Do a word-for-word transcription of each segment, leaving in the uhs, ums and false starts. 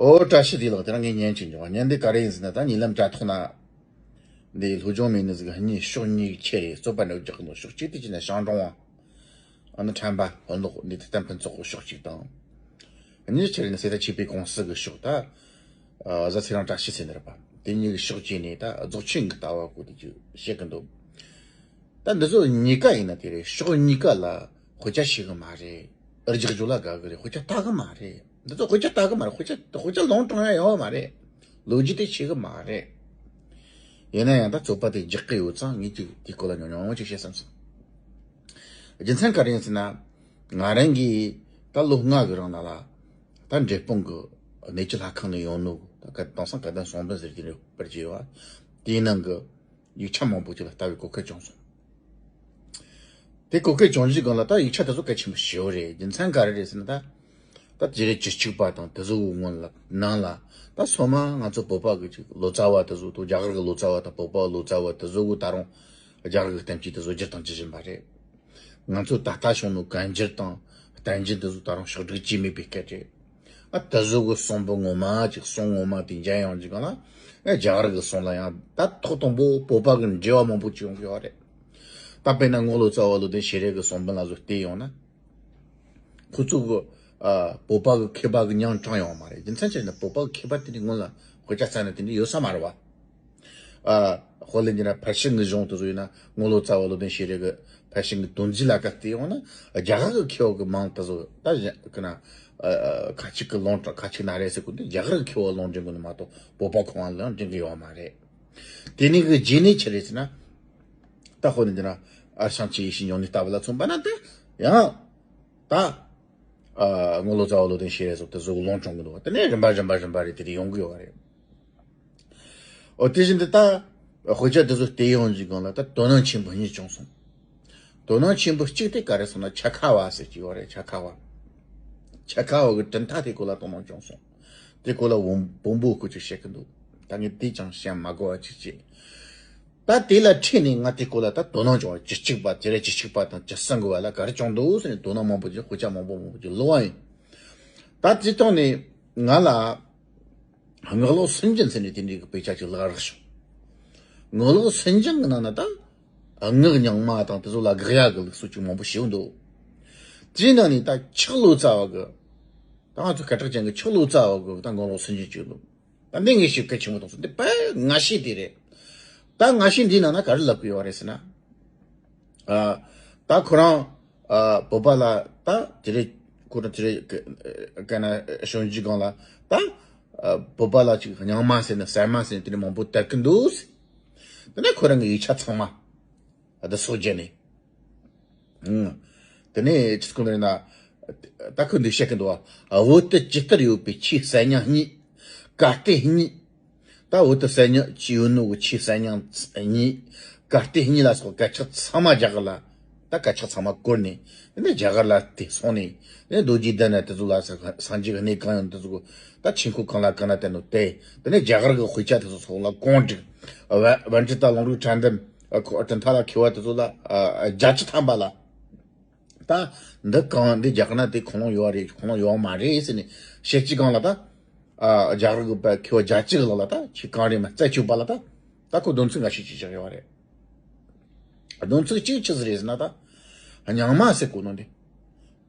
ཨོ་བཀྲ་ཤིས་བདེ་ལེགས། དེ་རིང་ངས་བརྙན་ཅིག་འབྱུང་བ། བརྙན་འདི་ག་རེ་ཡིན་ཟེར་ན། ད་ཉེ་ལམ་དྲ་ཐོག་ན་འདི་སློབ་སྦྱོང་མེད་ནི་ཟིག་གཉིས་ཕྱོགས་གཉིས་ཀྱི་ཆེད་རེད། རྩོད་པ་འདྲ་རྒྱག་གི་འདུག་ཕྱོགས་གཅིག་དེ་ཅི་ན་ཞང་ཀྲུང་བ་ཨ་ནི་ཁྲམ་པ་ཕུན་ལོག་འདི་ཐ་ཐམ་ཕུན་ཚོགས་གི་ཕྱོགས་གཅིག་དང་། གཉིས་ཆེད་རེད་ན་སེ་ད་ཆོས་པའི་ཀུང་སི་གི་ཕྱོགས། ད་ཨ་བཟའ་ཚེ་རིང་བཀྲ་ཤིས་ཟེར་ནི་རེད་པ། དེ་གཉིས་ཀྱི་ཕྱོགས་གཅིག་ནས་ད་རྫོགས་ཆེན་གྱི་ལྟ་བ་གོ་དེ་ཅི་བཤད་གི་འདུག་ད་འདི་ཚོ་གཉིས་ཀ་ཡིན་ན་དེ་རེད། ཕྱོགས་གཉིས་ཀ་ལ་དཔེ་ཆ་ཤེས་གི་མ་རེད། རྒྱག་རྒྱུ་ལ་དགའ་གི་རེད། དཔེ་ཆ་ལྟ་གི་མ་རེད། འདི་ཚོ་དཔེ་ཆ་ལྟ་གི་མ་རེད། དཔེ་ཆ་དཔེ་ཆ་ལུང་དྲངས་ཡ་ཡོད་མ་རེད། ལོ་རྒྱུས་དེ་ཤེས་གི་མ་རེད། ཡིན་ན་ཡང་ད་རྩོད་པ་དེ་རྒྱག་གི་ཡོད་ཙང་ངས་ཅིག་དེའི་སྐོར་ལ་ཉུང་ཉུང་ཅིག་བཤད་བསམ་སོང་། རྒྱུ་མཚན་ག་རེ་ཡིན་ཟེར་ན། ང་རང་གིས་ད་ལོ་ལྔ་གི་རིང་ལ་ལ་ད་འབྲས་སྤུངས་གི་གནས་ཚུལ་ལྷ་ཁང་ནས་ཡོང་ནོ་ད་ག་དེང་སང་དགའ་ལྡན་གསུང་འབུམ་ཟེར་གྱི་རེད་པར་གྱི་ཡོད། དེའི་ནང་གི་ཡིག་ཆ་མང་པོ་ཅིག་ལ་ལྟ་བའི་གོ་སྐབས་བྱུང་སོང་། དེ་གོ་སྐབས་བྱུང་རྗེས་སྒང་ལ་ད་ཡིག་ཆ་དེ་ཚོ་གལ་ཆེན་པོ་ཞེ་པོ་རེད། རྒྱུ་མཚན་ག་རེ་རེད་ཟེར་ན། ད་ད་དེ་རེད། བཅུ་གཅིག་པ་དང་དེ་ཚོ་གི་སྔོན་ལ་ནང་ལ་ད་སོ་མ་ང་ཚོ་བོད་པ་གི་ཅིག་ལོ་ཙཱ་བ་དེ་ཚོ་དང་རྒྱ་གར་གི་ལོ་ཙཱ་བ་དང་བོད་པ་ལོ་ཙཱ་བ་དེ་ཚོ་གི་ད་རུང་རྒྱ་གར་གི་བསྟན་བཅོས་དེ་ཚོ་བསྒྱུར་དང་བསྒྱུར་བཞིན་པ་རེད། ང་ཚོ་ད་ལྟ་བྱུང་ནོ་གན་རྒྱར་དང་བསྟན་རྒྱར་དེ་ཚོ་ད་རུང་ཕྱོགས་སྒྲིག་བྱས་མེད་པའི་སྐད་རེད། ཨ་དེ་ཚོ་གི་གསུང་འབུམ་ངོ་མ་ཅིག་གསུང་ངོ་མ་དེ་མཇལ་ཡོང་རྗེས་སྒང་ལ། ཨ་རྒྱ་གར་གི་གསུང་ལ་ཡང་ད་ཐོག་དང་པོ་བོད་པ་གི་འགྲེལ་བ་མང་པོ་ཅིག་ཡོང་གི་ཡོད་རེད། ད་དཔེར་ན་རྔོག་ལོ་ཙཱ་བ་བློ་ལྡན་ཤེས་རབ་གི་གསུང་འབུམ་ལ་ཚོ་བལྟས་ཡོང་ན། ཁོ་ཚོ་གི་ཨ་བོད་པ་གི་མཁས་པ་གི་མྱིང་དྲངས་ཡོད་མ་རེད། རྒྱུ་མཚན་ཆི་ཟེར་ན་བོད་པ་གི་མཁས་པ་དེ་འདྲའི་སྔོན་ལ་དཔེ་ཆ་བཙལ་ན་དེ་འདྲའི་ཡོད་ས་མ་རེད་བ། ཨ་དཔེ་ལེན་རྒྱུ་ན་ཕར་ཕྱིན་གྱི་གཞུང་དེ་ཚོ་ཡིན་ན། རྔོག་ལོ་ཙཱ་བ་བློ་ལྡན་ཤེས་རབ་ཀྱི་ཕར་ཕྱིན་གྱི་དོན་རྒྱུད་ལ་བཀར་ཏེ་ཡོང་ན། རྒྱ་གར་གྱི་མཁས་པ་གི་མིང་དེ་ཚོ་ད་གཞན་གི་ན་ཨ་ཨ་ཁ་ཅིག་གི་ལུང་དྲངས། ཁ་ཅིག་ན་རེ་ཟེར་གོ་འདི་རྒྱ་གར་གྱི་མཁས་པ་ལུང་འདྲེན་གོ་ནི་མ་གཏོགས་བོད་པ་ཁོ་རང་ལུང་འདྲེན་གི་ཡོད་མ་རེད། དེ་ནས་གི་རྗེས་ནས་ཆི་རེད་ཟེར་ན། ད་དཔེ་ལེན་རྒྱུ་ན་ཨར་ཤང་ཆི་ཡེ་ཤེས་འབྱུང་གནས་ལྟ་བུ་ལ་མཚོན་པ་ན། དེ་ཡང་ད་ཨ་རྔོག་ལོ་ཙཱ་བ་བློ་ལྡན་ཤེས་རབ་སོགས་དེ་ཚོ་གི་ལུང་དྲངས་གི་འདུག་བ། དེ་ནས་རིམ་པ་རིམ་པ་རིམ་པ་རེ་དེ་རེ་ཡོང་གི་ཡོད་རེད། ཨོ་དེ་བཞིན་དུ་ད་དཔེ་ཆ་དེ་ཚོ་བལྟས་ཡོང་རྗེས་སྒང་ལ་ད་དོ་སྣང་ཆེན་པོ་གཉིས་བྱུང་སོང་། དོ་སྣང་ཆེན་པོ་གཅིག་དེ་ག་རེ་སོང་ན། འཆད་ཁ་བ་ཟེར་གྱི་ཡོད་རེད། འཆད་ཁ་བ། འཆད་ཁ་བ་གི་གྲུབ་མཐའ་དེ་སྐོར་ལ་དོ་སྣང་བྱུང་སོང་། དེ་སྐོར་ལ་བོན་བོན་པོ་སྐོར་ཅིག་བཤད་གི་འདུག་ད་ངས་དེ་ཅང་བཤད་མ་དགོས་པ་ཅིག་བྱས། ད་དེ་ལ་འཕྲད་ནས་ང་དེ་སྐོར་ལ་ད་དོ་སྣང་བྱུང་བ། བཅུ་གཅིག་པ་དེ་རེད། བཅུ་གཅིག་པ་དང་བཅུ་གསུམ་གི་བར་ལ་ག་རེ་བྱུང་འདུག་ཟེར་ནས་དོ་སྣང་མང་པོ་ཅིག་དཔེ་ཆ་མང་པོ་མང་པོ་ཅིག་ཀློག་པ་ཡིན། ད་དེ་ཐོག་ནས་ང་ལ་སྔགས་ལོག་སུན་འབྱིན་ཟེར་ནས་དེ་འདྲའི་གི་དཔེ་ཆ་ཅིག་ལག་རག་བྱུང་། སྔགས་ལོག་སུན་འབྱིན་གི་ནང་ན་ད་སྔགས་རྙིང་མ་དང་དེ་ཚོ་ལ་དགག་ཡག་གི་ལུགས་སྲོལ་ཅིག་མང་པོ་ཞིག་འདུག་དེའི་ནང་ནས་ད་ཆག་ལོ་ཙཱ་བ་གི། ད་ང་ཚོ་སྐད་གྲགས་ཅན་གི་ཆག་ལོ་ཙཱ་བ་གི་ད་སྔགས་ལོག་སུན་འབྱིན་ཅིག་འདུག་ད་འདི་ངས་ཞིབ་གལ་ཆེན་པོ་མཐོང་སོང་། འདི་དཔེ་ངར་ཤེས་དེ་རེད། ད་ངར་ཤེས་འདིའི་ནང་ན་ག་རེ་ལབ་གི་ཡོད་རེད་ཟེར་ན། ཨ་ད་ཁོ་རང་ཨ་བོད་པ་ལ་ད་དེ་རེད། ཁོ་རང་དེ་རེད། ཀ་ན་ཞོན་རྒྱུའི་སྒང་ལ་ད་ཨ་བོད་པ་ལ་ཅིག་རྙིང་མ་ཟེར་ན་གསར་མ་ཟེར་ན་དེ་འདྲ་མང་པོ་དར་གི་འདུག་ཟེར། དེ་ནས་ཁོ་རང་གི་ཡིག་ཆ་ཚང་མ་ཨ་ད་སོ་བརྒྱབ་ནས། ཨང་། དེ་ནས་ཅི་སྐོར་ན་ད་ཁོས་འདི་བཤད་གི་འདུག་བ། བོད་དུ་ཇི་ལྟར་ཡོད་པའི་ཆོས་གསར་རྙིང་གཉིས། གར་སྟེགས་གཉིས། ད་བོད་དུ་གསར་རྙིང་ཅི་ཡོད་ནོ་གི་ཆོས་གསར་རྙིང་གཉིས། གར་སྟེགས་གཉིས་ལ་སོགས་དཀར་ཆག་ཚང་མ་རྒྱ་གར་ལ། ད་དཀར་ཆག་ཚང་མ་བསྐོར་ནས། དེ་ནས་རྒྱ་གར་ལ་དེ་སོང་ནས། དེ་ནས་རྡོ་རྗེ་གདན་ན་དེ་ཚོ་ལ་སངས་རྒྱས་ཀྱི་གནས་གང་ཡོད་དེ་ཚོ་གི་ད་ཆོས་འཁོར་གང་ལ་གང་ན་བསྟན་ནོ་དེ། དེ་ནས་རྒྱ་གར་གྱི་དཔེ་ཆ་དེ་ཚོ་ཚོགས་ལ་གོང་བསྒྲིགས། བན་བན་ཇི་དང་ལུང་རིགས་ཁྲ་འདམ། ཨ་ཁོ་གྲུབ་མཐའ་ལ་མཁས་པ་དེ་ཚོ་ལ་ཨ་ཨ་རྒྱ་ཆེ་ཐམ་པ་ལ། ད་འདི་གང་འདི་རྒྱ་གར་ན་དེ་ཁོ་ནང་ཡོད་རེད། ཁོ་ནང་ཡོད་མ་རེད་ཟེར་ནས་བཤད་ཀྱི་སྒང་ལ། ད་ཨ་རྒྱ་གར་གྱི་པ་མཁས་པ་རྒྱ་ཆེ་གི་ལག་ལ་ད་ཁྱེད་གང་རེད་མ་རྩད་གཅོད་པ་ལ། ད་ད་ཁོ་སྡོམ་ཚིག་ངར་ཤེས་ཅིག་བཞག་ཡོད་རེད། སྡོམ་ཚིག་གཅིག་ཆི་ཟིག་རེད་ཟེར་ན། ད་རྙིང་མ་ཟེར་གོ་ནོ་འདི་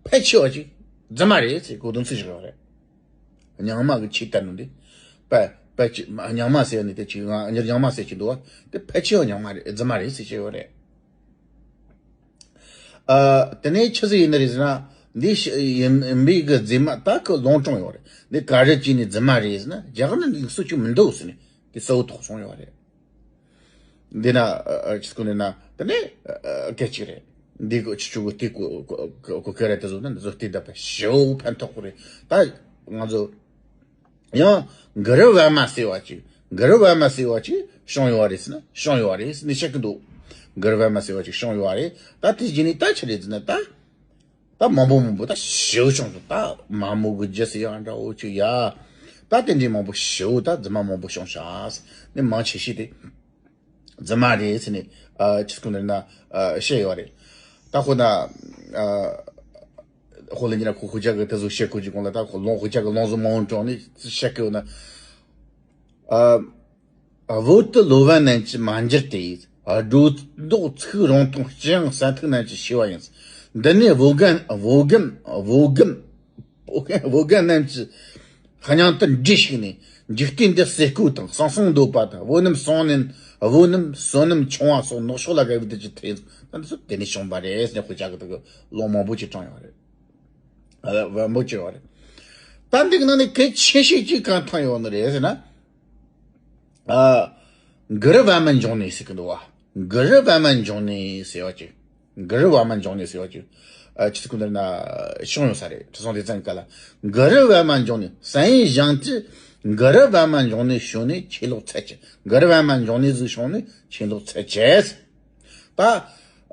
ཕལ་ཆེ་བ་ཅིག་རྫུན་མ་རེད་ཟེར་གོ་སྡོམ་ཚིག་བཞག་ཡོད་རེད། རྙིང་མ་གི་ཆོས་དར་ནོ་འདི། པ་པ་ཅི་རྙིང་མ་ཟེར་ནི་དེ་ཅིག་ང་རྙིང་མ་ཟེར་གྱི་འདུག་བ། དེ་ཕལ་ཆེ་བ་རྙིང་མ་རེད། རྫུན་མ་རེད་ཟེར་གྱི་ཡོད་རེད། ཨ་དེ་ནས་ཆི་ཟིག་ཡིན་ནི་རེད་ཟེར་ན། འདི་ཡིན་པའི་གི་རྫུན་མ་ད་ཁོ་ལུང་དྲངས་ཡོད་རེད། འདི་ག་རེ་བྱས་ནས་རྫུན་མ་རེད་ཟེར་ན། རྒྱ་གར་ན་འདི་ལུགས་སྲོལ་ཅིག་མི་འདུག་ཟེར་ནས་དེ་གསལ་བོ་ཐོག་སོང་ཡོད་རེད། འདི་ན་ཨ་ཨ་ཅི་སྐོར་ནས་ན་དེ་ནས་ཨ་ཨ་སྐད་ཅིག་རེད། འདི་གོ་ཆུ་ཆུ་གོ་དེ་གོ་གོ་གོ་གོ་ག་རེ་དེ་ཚོ་ན་འདི་ཚོ་དེ་ད་པ་ཞེ་པོ་ཕན་ཐོགས་གོ་རེད། ད་ང་ཚོ་ཡང་གུ་རུ་པདྨ་ཟེར་བ་ཅིག་གུ་རུ་པདྨ་ཟེར་བ་ཅིག་བྱུང་ཡོད་རེད་ཟེར་ན། བྱུང་ཡོད་རེད་ཟེར་ནས་བཤད་གི་འདུག་གུ་རུ་པདྨ་ཟེར་བ་ཅིག་བྱུང་ཡོད་རེད། ད་དེ་རྗེས་ནས་ད་ཆི་རེད་ཟེར་ན། ད་ད་མང་པོ་མང་པོ་ད་ཞེ་པོ་བྱུང་སོང་། ད་མ་མོ་གི་རྒྱུ་ཟེར་ཡང་འདྲ་བོ་ཅིག་ཡ། ད་དེ་འདྲའི་མང་པོ་ཞེ་པོ་ད་རྫུན་མ་མང་པོ་བྱུང་ཤག་ཟེར་ནས་མང་ཆེ་ཤོས་དེ་རྫུན་མ་རེད་ཟེར་ནས་ཨ་ཆི་སྐོར་ན་ཨ་བཤད་ཡོད་རེད། ད་ཁོ་ན་ཨ་ ཧོ་ལེ་ཉི་ར་ཁོ་ཧུ་ཅག་གི་དེ་ཟུག་བཤད་ཁོ་ཅིག་གོང་ལ་ད་ཁོ་ལོང་ཧུ་ཅག་གི་ལོང་ཟུ་མང་དྲོང་ནི་བཤད་ཁོ་ན། ཨ། བོད་དུ་ལོ་བ་རྣམས་ཀྱིས་མ་འགྱུར་ཏེ། སྒྲོ་འདོགས་ཚིག་རིང་ཐུང་སྤྱི་ཡང་ས་ཐིག་རྣམས་ཀྱི་ཤེས་པ་ཡིན། འདི་ནི་བོད་རྒན་བོད་རྒན་བོད་རྒན་བོད་རྒན་རྣམས་ཀྱིས་སྙིང་དུ་འདྲེས་ཤིག་ནས། འཇིག་རྟེན་འདི་ཟེར་བཀོད་དང་ཟང་ཟིང་འདོད་པ་དང་བོད་རྣམས་སོང་ནས་བོད་རྣམས་བསོད་ནམས་ཆུང་བ་སོགས་ནག་ཕྱོགས་ལ་དགའ་བའི་དུས་ཀྱི་ཐེ་ཚོམ་དེ་ནས་བྱུང་བ་རེད་ཟེར་ནས་ཧུ་ཅག་གི་དུ་གི་ལོང་མང་པོ་ཅིག་དྲངས་ཡོད་རེད། ཨ། བན་པོ་བྱས་པ་རེད། ད་འདི་གི་ནང་ནས་གལ་ཆེ་ཤོས་ཅིག་གང་ཐང་ཡོད་ནི་རེད་ཟེར་ན། ཨ། གུ་རུ་བན་མ་འབྱུང་གནས་ཟེར་གི་འདུག་བ། གུ་རུ་བན་མ་འབྱུང་གནས་ཟེར་བ་ཅིག་གུ་རུ་བན་མ་འབྱུང་གནས་ཟེར་བ་ཅིག་ཨ། ཆི་ཟེར་གི་འདུག་ན་བྱུང་ཡོད་ས་རེད། ཁྲི་སྲོང་ལྡེ་བཙན་གི་སྐབས་ལ། གུ་རུ་བན་མ་འབྱུང་གནས་སན་ཡིན་ཞང་ཏི། གུ་རུ་བན་མ་འབྱུང་གནས་བྱུང་ནས་ཆོས་ལོག་ཚར་ཅི། གུ་རུ་བན་མ་འབྱུང་གནས་ཟིག་བྱུང་ནས་ཆོས་ལོག་ཚར་ཅི། ད།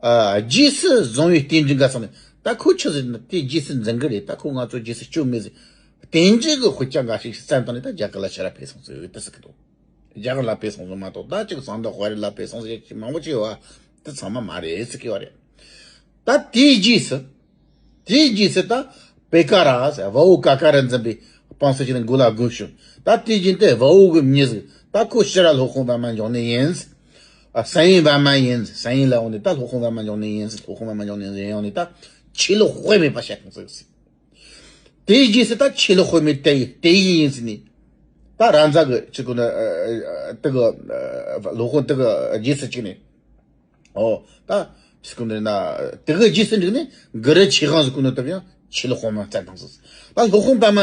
ཨ། རྗེས་སུ་བཟུང་བའི་རྟེན་འབྲེལ་འགའ་ཚང་ནས་ད་ཁོ་ཆི་ཟེར་ན་དེ་རྗེས་སུ་འཛིན་གི་རེད། ད་ཁོ་ང་ཚོ་རྗེས་སུ་སྐྱོབ་མེད་ཟེར། རྟེན་འབྲེལ་གི་དཔེ་ཆ་འགའ་ཞིག་བསྩལ་བཏང་ནས་ད་རྒྱ་གར་ལ་ཕྱིར་ར་ཕེབས་སོང་ཟེར་དེ་ཟེར་གི་འདུག་རྒྱ་གར་ལ་ཕེབས་སོང་ཟེར་མ་གཏོགས་ད་ཅིག་ཟངས་མདོག་དཔལ་རི་ལ་ཕེབས་སོང་ཟེར་ཅིག་མང་པོ་ཅིག་ཡོད་བ། དེ་ཚང་མ་མ་རེད་ཟེར་གི་ཡོད་རེད། ད་དེའི་རྗེས་སུ། དེའི་རྗེས་སུ་ད་པེ་ཀ་ར་ཟེར་བ་བོ་ཀ་ཀ་ར་འཛིན་པའི་བང་སོ་ཞིག་ལ་མགོ་ལ་སྒོ་ཞུ། ད་དེ་བཞིན་དུ་བ་བོ་གི་མྱི་ཟིག་ད་ཁོ་ཕྱིར་ར་སློབ་དཔོན་པདྨ་འབྱུང་གནས་ཡིན། ཨ། སན་ཡིན་པདྨ་ཡིན། སན་ཡིན་ལ་འོང་ནས་ད་སློབ་དཔོན་པདྨ་འབྱུང་གནས་ཡིན། སློབ་དཔོན་པདྨ་འབྱུང་གནས་ཡིན་ཡོང་ནས་ད་ཆོས་ལོག་དཔེ་མེད་པ་བཤད་ཁང་ཟིག་ཟིག་དེའི་རྗེས་སུ་ད་ཆོས་ལོག་དཔེ་མེད་དེ་ཡིན་དེ་ཡིན་ཡིན་ཟིན་ནས། ད་ར་མཛའ་གི་ཆི་ཀུ་ན་དེ་གི་སློབ་དཔོན་དེ་གི་རྗེས་སུ་བཅུག་ནས། ཨོ། ད་ཟེར་གོ་ནི་ན་དེ་གི་རྗེས་སུ་འགྲིག་ནས་གུ་རུ་ཆོས་དབང་ཟེར་གོ་ནི་དེ་ཡང་ཆོས་ལོག་དཔེ་མེད་བཙལ་བཏང་ཟིག་ད་སློབ་དཔོན་པདྨ་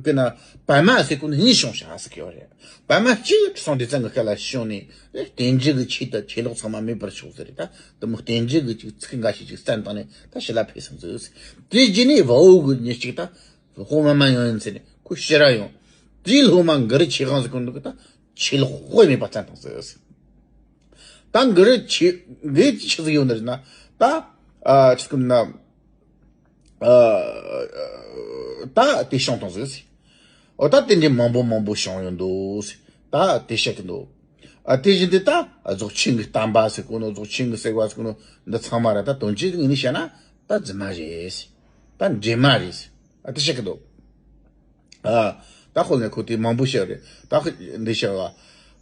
གི་ན་པདྨ་ཟེར་གོ་ནི་གཉིས་བྱུང་ཤག་ཟེར་གི་ཡོད་རེད། པདྨ་གཅིག་ཁྲི་སྲོང་ལྡེ་བཙན་གི་སྐབས་ལ་བྱུང་ནས་རྟེན་འབྲེལ་གི་ཆེད་དུ་ཆོས་ལོག་ཚང་མ་མེད་པར་ཤོག་ཟེར་རེད། ད་དེ་མོ་རྟེན་འབྲེལ་གི་ཅིག་ཚིག་འགའ་ཞིག་ཅིག་བཙལ་བཏང་ནས་ད་ཕྱི་ལ་ཕེབས་སོང་ཟིག་དེའི་རྗེས་ནས་བ་འོ་གི་མྱི་གཅིག་ད་སློབ་དཔོན་པདྨ་ཡོང་ཡིན་ཟེར་ནས་ཁོ་ཕྱིར་ར་ཡོང་། དེའི་སློབ་མ་གུ་རུ་ཆོས་དབང་ཟེར་གོ་ནི་གི་ད་ཆོས་ལོག་དཔེ་མེད་པ་བཙལ་བཏང་ཟིག་ད་གུ་རུ་ཆོས་འདི་ཆི་ཟིག་ཡོད་ནི་རེད་ན། ད་ཨ་ཆི་ཟིག་ན་ཨ་ད་དེ་བྱུང་བཏང་ཟིག་ཟེར། འོ་ད་དེ་འདྲའི་མང་པོ་མང་པོ་བྱུང་ཡོད་འདུག་ཟེར། ད་དེ་བཤད་ཀྱི་འདུག་ཨ་དེ་བཞིན་དུ་ད་རྫོགས་ཆེན་གྱི་བསྟན་པ་ཟེར་གོ་ནོ། རྫོགས་ཆེན་གྱི་ཟེར་བ་ཟེར་གོ་ནོ་འདི་ཚང་མ་ར་ད་དོན་གཅིག་ངོས་ནས་བཤད་ན་ད་རྫུན་མ་རེད་ཟེར། ད་འདྲེ་མ་རེད་ཟེར། ཨ་དེ་བཤད་ཀྱི་འདུག་ཨ། ད་ཁོ་ལ་ཁོ་དེ་མང་པོ་བཤད་རེད། ད་ཁོ་འདི་བཤད་བ།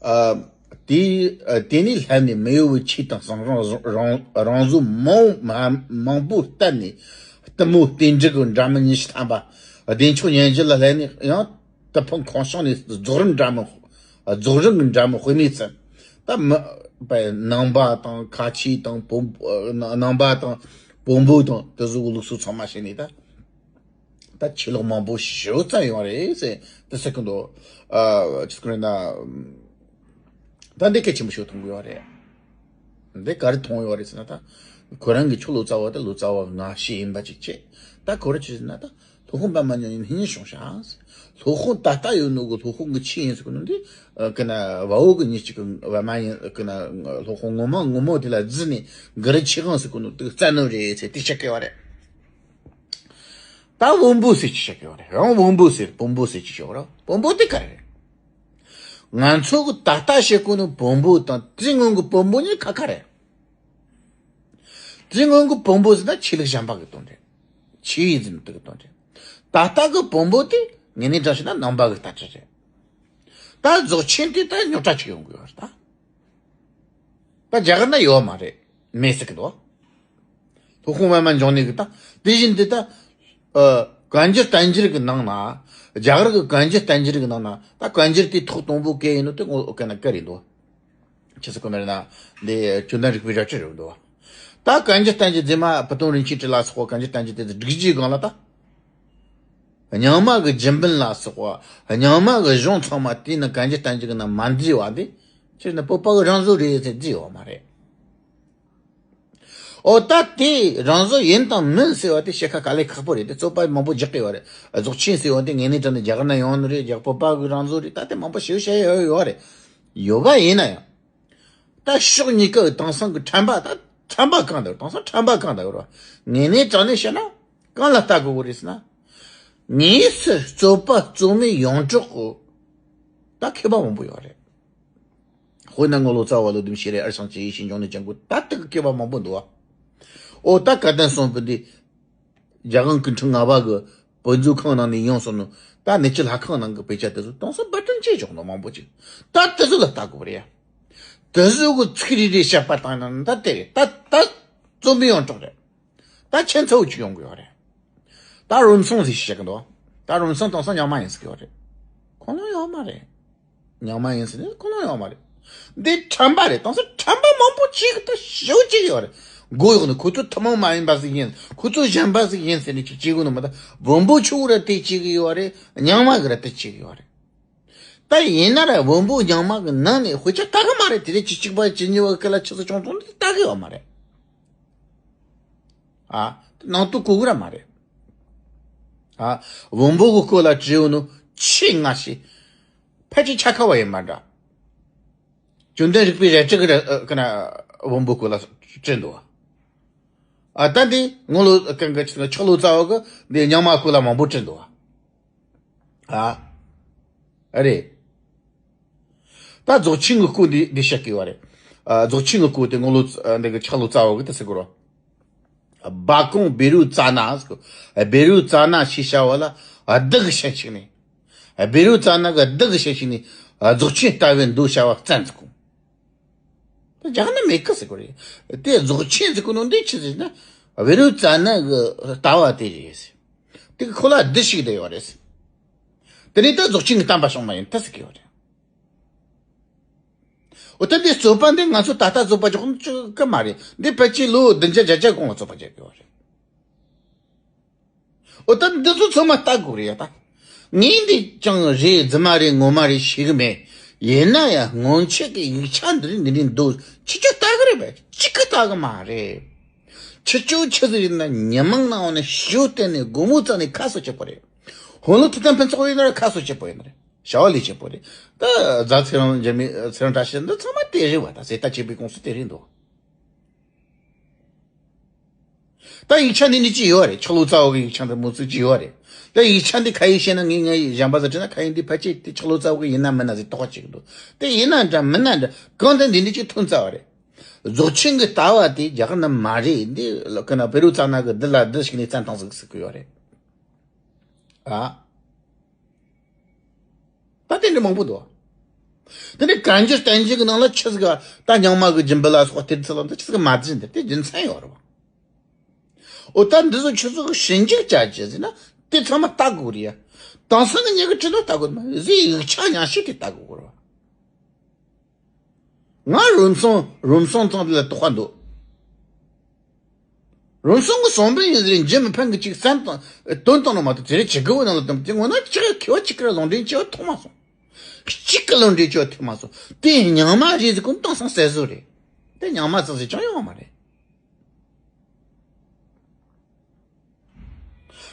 ཨ། དེ་ཨ་དེ་ནས་ལྷག་ནས་མི་གཡོ་བའི་ཆོས་དང་གསང་སྔགས་རང་རང་བཟོ་མང་མང་མང་པོ་བསྟན་ནས། གཏུམ་མོ་རྟེན་འབྲེལ་གྱི་འདྲ་མིན་ཉི་ཤུ་ཐམ་པ། བདེ་མཆོག་སྙན་བརྒྱུད་ལ་ལྷག་ནས་ཡང་། ཏི་ཕུ་ཁང་བྱང་ནས་རྫོགས་རིམ་འདྲ་མིན། རྫོགས་རིམ་གྱི་འདྲ་མིན་དཔེ་མེད་ཚན། ད་མི་པའི་ནང་པ་དང་ཁ་ཆེ་དང་བོན། ནང་པ་དང་བོན་པོ་དང་དེ་ཚོ་གི་ལུགས་སྲོལ་ཚང་མ་བྱས་ནས་ད། ད་ཆོས་ལོག་མང་པོ་ཞེ་པོ་བཙལ་ཡོང་བ་རེད་ཟེར་དེ་ཟེར་གི་འདུག་ཨ་ཅི་ཟེར་གི་རེད་ན། ད་འདི་གལ་ཆེན་པོ་ཞིག་མཐོང་གི་ཡོད་རེད། འདི་ག་རེ་མཐོང་ཡོད་རེད་ཟེར་ན་ད། ཁོ་རང་གི་ཆོས་ལོ་ཙཱ་བ་དེ་ལོ་ཙཱ་བ་སྔ་ཕྱི་ཡིན་པ་ཅིག་བྱས། ད་ཁོ་རང་ཅི་ཟེར་ན་ད། སློབ་དཔོན་པདྨ་འབྱུང་གནས་ནི་བྱུང་ཤག་སློབ་དཔོན་ད་ལྟ་ཡོད་ནོ་གི་སློབ་དཔོན་གི་ཆོས་ཡིན་ཟེར་གོ་ནོ་འདི། ཀི་ན་བ་འོ་གི་མྱི་གཅིག་གི་བ་མ་ཡིན་ཀི་ན། སློབ་དཔོན་ངོ་མ་ངོ་མ་དེ་ལ་བརྫིས་ནས་གུ་རུ་ཆོས་དབང་ཟེར་གོ་ནོ་དེ་བཙལ་ནོ་རེད་ཟེར་དེ་བཤད་གི་ཡོད་རེད། ད་བོན་པོ་ཟེར་ཅིག་བཤད་གི་ཡོད་རེད། ཡང་བོན་པོ་ཟེར་བོན་པོ་ཟེར་ཅིག་བཤད་ཡོད་རེད། བོན་པོ་དེ་ག་རེ་རེད། ང་ཚོ་གི་ད་ལྟ་བཤད་གོ་ནོ་བོན་པོ་དང་དེའི་སྔོན་གི་བོན་པོ་གཉིས་ཁ་ཁ་རེད། དེའི་སྔོན་གི་བོན་པོ་ཟེར་ན་ཆོས་ལུགས་གཞན་པ་གི་དོན་རེད། ཆོས་ཡིན་ཟེར་ན་དེ་གི་དོན་རེད། ད་ལྟ་གི་བོན་པོ་དེ་ངེས་གནས་དྲང་བཤད་ན་ནང་པ་གི་ལྟ་གྲུབ་རེད། ད་རྫོགས་ཆེན་དེ་ད་རྙོག་དྲ་ཅིག་ཡོང་གི་ཡོད་རེད་ད། ད་རྒྱ་གར་ན་ཡོད་མ་རེད། མེད་ཟེར་གི་འདུག་སློབ་དཔོན་པདྨ་འབྱུང་གནས་གི་ད་དེ་བཞིན་དུ་ད། ཨ། བཀའ་འགྱུར་བསྟན་འགྱུར་གི་ནང་ན། རྒྱ་གར་གི་བཀའ་འགྱུར་བསྟན་འགྱུར་གི་ནང་ན་ད་བཀའ་འགྱུར་དེ་ཐོག་དང་པོ་ག་ཡིན་ནོ་དེ་ངོ་ཀ་ན་ཀ་རེད་འདུག་ཆི་ཟེར་གོ་ནི་རེད་ན། འདི་ཅུང་ཟད་རིག་པའི་ར་སྤྲོད་རེད་འདུག་ད་བཀའ་འགྱུར་བསྟན་འགྱུར་རྗེ་མ་བུ་སྟོན་རིན་ཆེན་བྲིས་ལ་སོགས་པ་བཀའ་འགྱུར་བསྟན་འགྱུར་དེ་ཚོ་བསྒྲིགས་རྗེས་སྒང་ལ་ད། རྙིང་མ་གི་རྒྱུན་འབུམ་ལ་སོགས་པ་རྙིང་མ་གི་གཞུང་ཚང་མ་དེའི་ནང་བཀའ་འགྱུར་བསྟན་འགྱུར་གི་ནང་མ་འདུས་པ་འདི། ཕྱིར་ན་བོད་པ་གི་རང་བཟོ་རེད་ཟེར་རྒྱུ་ཡོད་མ་རེད། ཨོ་ད་དེ་རང་བཟོ་ཡིན་དང་མིན་ཟེར་བ་དེ་བཤད་ཁ་དཀའ་ལས་ཁག་པོ་རེད་དེ། རྩོད་པ་མང་པོ་རྒྱག་གི་ཡོད་རེད། རྫོགས་ཆེན་ཟེར་བ་དེ་ངེས་གནས་དྲང་གནས་རྒྱ་གར་ནས་ཡོང་ནི་རེད། རྒྱ་བོད་པ་གི་རང་བཟོ་རེད། ད་དེ་མང་པོ་ཞེ་པོ་བཤད་ཡོད་ཡོད་རེད། ཡོད་པ་ཡིན་ན་ཡང་། ད་ཕྱོགས་གཉིས་ཀ་དེང་སང་གི་ཁྲམ་པ་ད་ཁྲམ་པ་གང་དང་དེང་སང་ཁྲམ་པ་གང་དང་རེད་བ། ངེས་གནས་དྲང་གནས་བཤད་ན་གང་ལ་ལྟ་དགོས་གི་རེད་ཟེར་ན། དངོས་སུ་རྩོད་པ་རྩོད་མེད་ཡོངས་གྲགས་གི་ད་མཁས་པ་མང་པོ་ཡོད་རེད། དཔེར་ན་ངོ་ལོག་རྩ་བ་ལོ་དུམ་ཤེས་རེད། ཨར་ཤང་ཅི་ཡེ་ཤེས་འབྱུང་གནས་ཅན་གོ་ད་དེ་གི་མཁས་པ་མང་པོ་འདུག་བ། ཨོ་ད་བཀའ་གདམས་གསུམ་པོ་འདི། རྒྱལ་དབང་སྐུ་ཕྲེང་ལྔ་པ་གི་བོད་མཛོད་ཁང་ནང་ནས་ཡོང་སོང་ནོ། ད་གནས་ཚུལ་ལྷ་ཁང་ནང་གི་དཔེ་ཆ་དེ་ཚོ་དྭངས་སང་པར་སྐྲུན་བྱས་ཆོག་ནོ་མང་པོ་ཅིག་ད་དེ་ཚོ་ལ་ལྟ་དགོས་པ་རེད་ཡ། དེ་ཚོ་གི་ཚིག་རེ་རེ་བཤད་པ་བཏང་ན་ད་དེ་རེད། ད་ད་རྩོམ་པའི་ཡོངས་གྲགས་རེད། ད་ཁྱེད་ཚོ་ཅིག་ཡོང་གི་ཡོད་རེད། ད་རུམ་སོང་ཟིག་བཤད་གི་འདུག་ད་རུམ་སོང་དྭངས་སང་རྙིང་མ་ཡིན་ཟེར་གི་ཡོད་རེད། ཁོ་ལོང་ཡོད་མ་རེད། རྙིང་མ་ཡིན་ཟེར་ནས་ཁོ་ལོང་ཡོད་མ་རེད། འདི་ཁྲམ་པ་རེད། དྭངས་སང་ཁྲམ་པ་མང་པོ་ཅིག་ད་ཞེ་པོ་ཅིག་ཡོད་རེད། མགོ་གཡོག་ནི་ཁོ་ཚོ་ཐུན་མོང་མ་ཡིན་པ་ཟིག་ཡིན། ཁོ་ཚོ་གཞན་པ་ཟིག་ཡིན་ཟེར་ནས་ཅིག་བྱེད་གི་ནོ་མ། ད་བོན་པོ་ཆོ་གི་ར་དེ་བྱེད་གི་ཡོད་རེད། རྙིང་མ་གི་ར་དེ་བྱེད་གི་ཡོད་རེད། ད་ཡིན་ན་ར་བོན་པོ་རྙིང་མ་གི་ནང་ནས་དཔེ་ཆ་ལྟ་གི་མ་རེད། དེ་རེད། བཅུ་གཅིག་པ་བཅུ་གཉིས་པ་གི་སྐབས་ལ་ཆི་ཟིག་བྱུང་སོང་དེ་ལྟ་གི་ཡོད་མ་རེད། ཨ། ནང་དུ་གོ་གི་ར་མ་རེད། ཨ། བོན་པོ་གི་སྐོར་ལ་བྲིས་ཡོད་ནོ་ཆེས་སྔ་ཤོས། ཕལ་ཆེར་འཆད་ཁ་བ་ཡིན་མ་འདྲ། བཅོམ་ལྡན་རིག་པའི་རལ་གྲི་གི་ར་ཨ་ཀ་ན་བོན་པོ་སྐོར་ལ་བྲིས་འདུག་ཨ། ད་འདི་དངོས་ལོ་གང་གི་ཆི་ཆག་ལོ་ཙཱ་བ་གི་འདི་རྙིང་མ་སྐོར་ལ་མང་པོ་བྲིས་འདུག་ཨ། ཨ་རེད། ད་རྫོགས་ཆེན་གྱི་སྐོར་འདི་འདི་བཤད་ཀྱི་ཡོད་རེད། ཨ། རྫོགས་ཆེན་གྱི་སྐོར་དེ་དངོས་ལོ་ཙཱ་འདི་གི་ཆག་ལོ་ཙཱ་བ་གི་དེ་ཟེར་གི་རོ། སྦ་ཀུང་བཻ་རོ་ཙ་ན་ཟེར་གི། བཻ་རོ་ཙ་ན་ཞེས་བྱ་བ་ལ་བདུད་ཀྱི་ཞལ་ཕྱེས་ནས། བཻ་རོ་ཙ་ན་གི་བདུད་ཀྱི་ཞལ་ཕྱེས་ནས་རྫོགས་ཆེན་ལྟ་བའི་མདོ་བྱ་བ་བཙན་ཟེར་གོ། ད་རྒྱ་ནི་མེད་ཀི་ཟེར་གོ་རེད། དེ་རྫོགས་ཆེན་ཟེར་གོ་ནོ་འདི་ཆི་ཟེར་ན། བཻ་རོ་ཙ་ན་གི་ལྟ་བ་དེ་རེད་ཟེར། དེ་གི་ཁོ་ལ་བདུད་ཞིག་བསྡད་ཡོད་རེད་ཟེར། དེ་ནས་ད་རྫོགས་ཆེན་གྱི་བསྟན་པ་བྱུང་བ་ཡིན་ད་ཟེར་གི་ཡོད་རེད། འོ་ད་འདི་རྩོད་པ་འདི་ང་ཚོ་ད་ལྟ་རྩོད་པ་རྒྱག་ནི་ཅིག་གི་མ་རེད། འདི་ཕལ་ཆེར་ལོ་བདུན་བརྒྱ་བརྒྱད་བརྒྱ་གོང་ལ་རྩོད་པ་རྒྱག་གི་ཡོད་རེད། འོ་ད་འདི་ཚོ་ཚང་མ་ལྟ་དགོས་རེད་ཡ། ད་ངས་འདི་ཅང་རེད་རྫུན་མ་རེད་ངོ་མ་རེད་ཤེས་གི་མེད། ཡིན་ན་ཡང་སྔོན་ཆད་ཀྱི་ཡིག་ཆ་འདི་རིགས་འདི་རིགས་འདུག་ཁྱེད་ཆོ་ལྟ་གི་རེད་པས། གཅིག་གི་ལྟ་གི་མ་རེད། ཁྱེད་ཆོ་ཆི་ཟིག་ཡིན་ན་ཉི་མ་ནང་བ་ནས་ཞོ་བསྟན་ནས་སྒོར་མོ་བཙལ་ནས་ཁ་གསོ་བྱེད་པ་རེད། ཧོན་ལོ་ཐི་ཐན་ཕན་ཚོགས་ཡོད་ན་ར་ཁ་གསོ་བྱེད་པ་ཡིན་ན་རེད། བྱ་བ་ལས་བྱེད་པོ་རེད། ད་རྫ་ཚེ་རིང་འཇིགས་མེད་ཚེ་རིང་བཀྲ་ཤིས་འདི་ཚང་མ་དེ་རེད་བ། ད་ཟེ་ཏ་བྱེད་པའི་ཁོངས་སུ་དེ་རེད་འདུག་ད་ཡིག་ཆ་འདི་ནི་ཅི་ཡོད་རེད། ཆག་ལོ་ཙཱ་བ་གི་ཡིག་ཆ་འདི་མོ་ཚིག་ཅི་ཡོད་རེད། ད་ཡིག་ཆ་འདི་ཁ་ཡིག་བཤད་ན་ངས་ངའི་གཞན་པ་ཟེར་དྲན་ན་ཁ་ཡིག་འདི་ཕལ་ཆེར་དེ་ཆག་ལོ་ཙཱ་བ་གི་ཡིན་ན་མིན་ན་ཟེར་དོགས་པ་བྱེད་ཀྱི་འདུག་དེ་ཡིན་ན་འདྲ་མིན་ན་འདྲ་གང་ལྟར་འདི་ནི་ཅི་ཐོན་རྩ་བ་རེད། རྫོགས་ཆེན་གི་ལྟ་བ་དེ་རྒྱ་གར་ན་མ་རེད། འདི་ལ་ཀ་ན་བཻ་རོ་ཙ་ན་གི་འདི་ལ་འདི་ཞིག་ནས་བཙན་བཏང་ཟིག་ཟེར་གི་ཡོད་རེད། ཨ། ད་དེ་འདྲ་མང་པོ་འདུག་དེ་ནས་གན་རྒྱ་བསྟན་འགྱུར་གྱི་ནང་ལ་ཆི་ཟིག་ག་ད་རྙིང་མ་གི་སྦྱིན་པ་ལ་སོགས་དེ་ཚོ་ལ་ད་ཆི་ཟིག་མ་བརྩི་འདི་དེ་རྒྱུ་མཚན་ཡོད་རེད་བ། འོ་ད་འདི་ཚོ་ཆི་ཟིག་ཞིབ་འཇུག་བྱ་རྒྱུ་ཟེར་ན་དེ་ཚང་མ་ལྟ་དགོས་རེད་ཡ། དེང་སང་གི་མྱི་གི་ཁྲིད་ནོ་ལྟ་དགོས་མ་ཟིག་ཡིག་ཆ་ཉག་ཤས་དེ་ལྟ་དགོས་རེད་བ། ང་རུམ་སོང་རུམ་སོང་ཙང་དེ་ལ་དོགས་པ་འདུག་རུམ་སོང་གི་གསུང་འབུམ་ཡིན་ཟེར་འཇིམ་མི་ཕན་གི་ཅིག་བཙན་དང་དོན་དང་ནོ་མ་གཏོགས་དེ་རེད་ཇི་གི་བོ་ནང་ལ་དམ་དེ་ངོ་ན་ཅི་ག་ཁེ་བ་ཅི་ག་ལོང་འདྲེན་བྱེད་པ་ཐོག་མ་སོང་། གཅིག་གི་ལོང་འདྲེན་བྱེད་པ་ཐོག་མ་སོང་། དེ་རྙིང་མ་རེད་ཟེར་གོ་ནི་དེང་སང་ཟེར་བཟོ་རེད། དེ་རྙིང་མ་ཟེར་ཟེར་ཅང་ཡོང་བ་མ་རེད།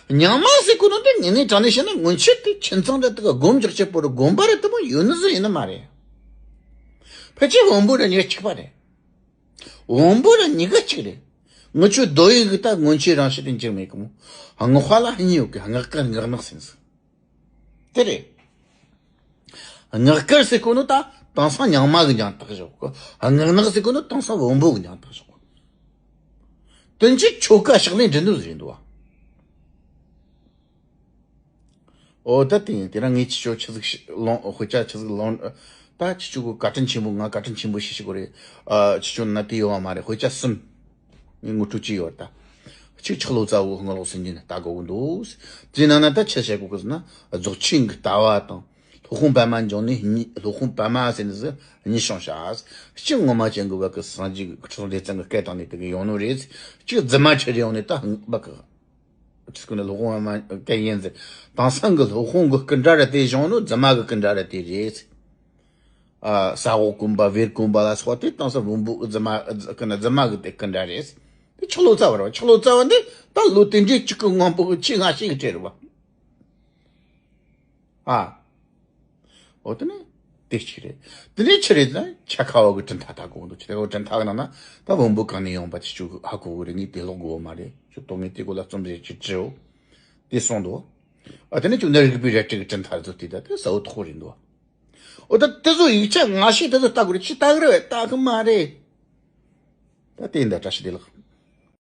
རྙིང་མ་ཟེར་གོ་ནོ་དེ་དངོས་གནས་དྲང་གནས་བཤད་ན་སྔོན་ཆད་དེ་ཁྱིམ་ཚང་འདྲ་དེ་ག་སྒོམ་རྒྱག་བྱེད་པོ་རུ་དགོན་པ་རུ་དེ་མོ་ཡོད་ནི་ཟིག་ཡིན་ནི་མ་རེད། ཕལ་ཆེར་བོན་པོ་ར་གཉིས་ཀ་གཅིག་པ་རེད། བོན་པོ་ར་གཉིས་ཀ་གཅིག་རེད། ངི་ཆོ་རྡོ་ཡི་གི་ད་སྔོན་ཆད་རང་བཞིན་དེ་འགྱུར་མེད་གི་མོ། སྔགས་པ་ལ་གཉིས་ཡོད་གི། སྔགས་དཀར་སྔགས་ནག་ཟེར་ཟིག་དེ་རེད། སྔགས་དཀར་ཟེར་གོ་ནོ་ད་དེང་སང་རྙིང་མ་གི་རྒྱང་ཐག་བཞག་གོ། སྔགས་ནག་ཟེར་གོ་ནོ་དེང་སང་བོན་པོ་གི་རྒྱང་ཐག་བཞག་གོ། དོན་གྱི་ཆོ་ག་ཕྱག་ལེན་འབྲི་འདུག་ཟེར་འདུག་བ། ཨོ་ད་དེ་ཡིན། དེ་རིང་ངས་ཁྱེད་ཆོ་ཆི་ཟིག་ལོང་དཔེ་ཆ་ཆི་ཟིག་ལོང་ད་ཁྱེད་ཆོ་གི་བཀའ་དྲིན་ཆེན་པོ། ང་བཀའ་དྲིན་ཆེན་པོ་ཞིག་ཞུ་དགོས་རེད། ཨ། ཁྱེད་ཆོ་ན་དེ་ཡོད་བ་མ་རེད། དཔེ་ཆ་གསུམ་ངས་ངོ་སྤྲོད་བྱས་ཡོད་ད། གཅིག་ཆག་ལོ་ཙཱ་བོ་སྔགས་ལོག་སུན་འབྱིན་ལྟ་དགོས་ཀྱི་འདུག་དེའི་ནང་ན་ད་ཆི་བཤད་དགོས་ཀྱི་ཟེར་ན། རྫོགས་ཆེན་གྱི་ལྟ་བ་དང་སློབ་དཔོན་པདྨ་འབྱུང་གནས་གཉིས། སློབ་དཔོན་པདྨ་ཟེར་ནི་ཟིག་གཉིས་བྱུང་ཤག་གཅིག་ངོ་མ་ཅན་གྱི་བ་གི་སངས་རྒྱས་ཀྱི་ཁྲི་སྲོང་ལྡེ་བཙན་གྱི་སྐད་བཏང་ནས་དེ་གི་ཡོང་ནོ་རེད། གཅིག་རྫུན་མ་ཁྱེར་ཡོང་ནས་ད་བ་གི་ཆི་ཟེར་གོ་ནི་སློབ་དཔོན་པདྨ་སྐད་ཡིན་ཟེར། དེང་སང་གི་སློབ་དཔོན་གི་སྐུ་འདྲ་ར་དེ་བྱུང་ནོ་རྫུན་མ་གི་སྐུ་འདྲ་ར་དེ་རེད། ཨ། ས་འོག་དགོན་པ་བེར་དགོན་པ་ལ་སོགས་དེ་དེང་སང་བོན་པོ་རྫུན་མ་ཀུན་རྫུན་མ་གི་དེ་སྐུ་འདྲ་རེད། དེ་ཆག་ལོ་ཙཱ་བ་རེད་བ། ཆག་ལོ་ཙཱ་བ་འདི་ད་ལོ་དེ་འདྲའི་གཅིག་གི་སྔོན་པོ་གི་ཆེས་སྔ་ཤོས་ཀྱི་གྲས་རེད་བ། ཨ། འོ་དེ་ནི་དེ་གཅིག་རེད། དེ་ནས་ཆི་རེད་ཟེར་ན་འཆད་ཁ་བ་གི་གྲུབ་མཐའ་ལྟ་དགོས་འདུག་ཆི་ལྟ་བུ་གྲུབ་མཐའ་གི་ནང་ན་ད་བོན་པོ་གང་ནས་ཡོང་པ་དེ་ཆོ་ཧ་གོ་གི་རེད། ངས་དེ་ཀློག་དགོས་བ་མ་རེད། ཁྱོད་ཐོག་ངས་དེ་སྐོར་ལ་རྩོམ་རེ་ཅིག་བྲིའོ། དེ་གསུངས་འདུག་ཨ། དེ་ནས་ཁྱོད་ནི་རིག་པའི་རལ་གྲི་གི་གྲུབ་མཐའ་ཚོ་དེ་ད་དེ་གསལ་བོ་ཐོག་རེད་འདུག་འོ་ད་དེ་ཚོ་ཡིག་ཆ་སྔ་ཤོས་དེ་ཚོ་ལྟ་དགོས་རེད། ཅི་ལྟ་གི་རེད་བས། ལྟ་གི་མ་རེད། ད་དེ་འདྲ་བཀྲ་ཤིས་བདེ་ལེགས།